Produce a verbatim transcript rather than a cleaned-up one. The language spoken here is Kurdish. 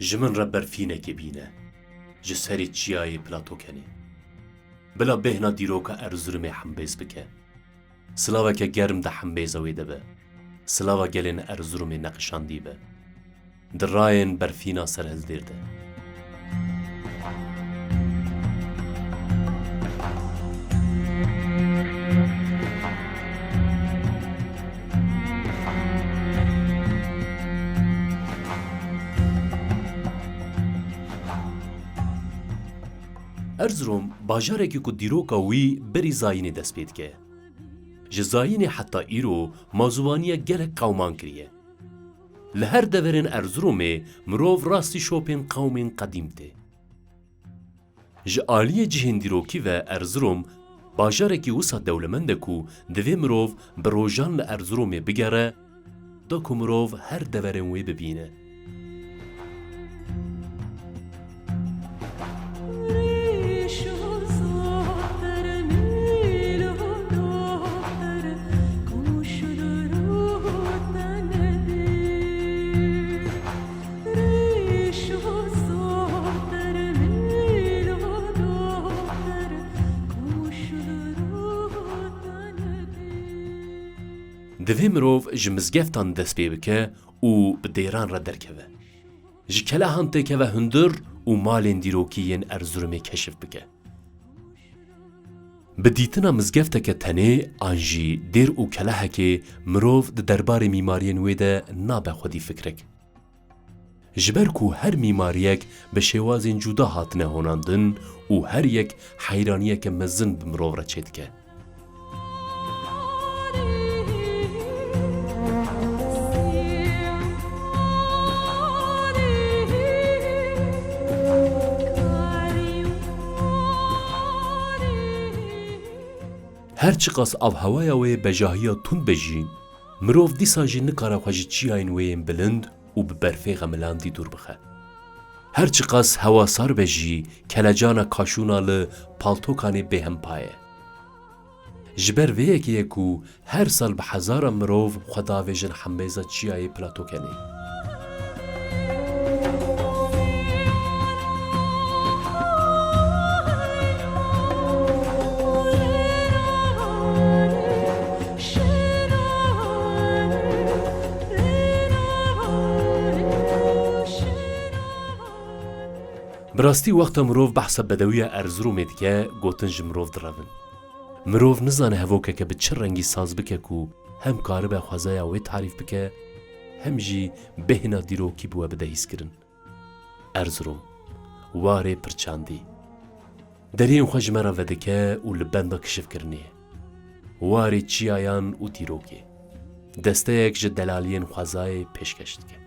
Ji min re berfînekê bîne, ji serê çiyayê Platokenê. Bila bêhna dîroka Erzurumê hembêz bike. Silaveke germ di hembêza wê de be. Silava gelên Erzurumê neqişandî be. Di rayên berfîna serhildêr de. Erzurum, bajarekî ku dîroka wî berî zayînê dest pê dike. Ji zayînê heta îro mazûvaniya gelek qewman kiriye. Li her deverên Erzurumê mirov rastî şopên qewmên qedîm tê. Ji aliyê cihên dîrokî ve Erzurum bajarekî wisa dewlemend e ku divê mirov bi rojan li Erzurumê bigere, da ku mirov her deverên wê bibîne. Divê mirov ji mizgeftan dest pê bike û bi dêran re derkeve. Ji kelehan têkeve hundir û malên dîrokî yên Erzurumê keşif bike. Bi dîtina mizgefteke tenê an jî dêr û kelehekê mirov di derbarê mîmariyên wê de nabe xwedî fikrek. Ji ber ku her mîmariyek bi şêwazên cuda hatine honandin û her yek heyraniyeke mezin bi mirov re çêdike. Her çiqas avhewaya wê bejahiya tund be jî, mirov dîsa jî nikare xwe ji çiyayên wê yên bilind û bi berfê xemilandî dûr bixe. Her çiqas hewa sar be jî, kelecana kaşûna li Paltokanê bêhempa ye. Ji ber vê yekê ye ku her sal bi hezaran mirov xwe davêjin hembêza çiyayê Platokenê. Bi rastî wexta mirov behsa bedewiya Erzurumê dike, gotin ji mirov direvin. Mirov nizane hevokeke bi çi rengî saz bike ku hem karibe xwezaya wê tarîf bike, hem jî bêhna dîrokî bi we bide hîskirin. Erzurum, warê pirçandî. Deriyên xwe ji me re vedike û li benda kişifkirinê ye. Warê çiyayan û dîrokê. Desteyek ji delaliyên xwezayê pêşkeş dike.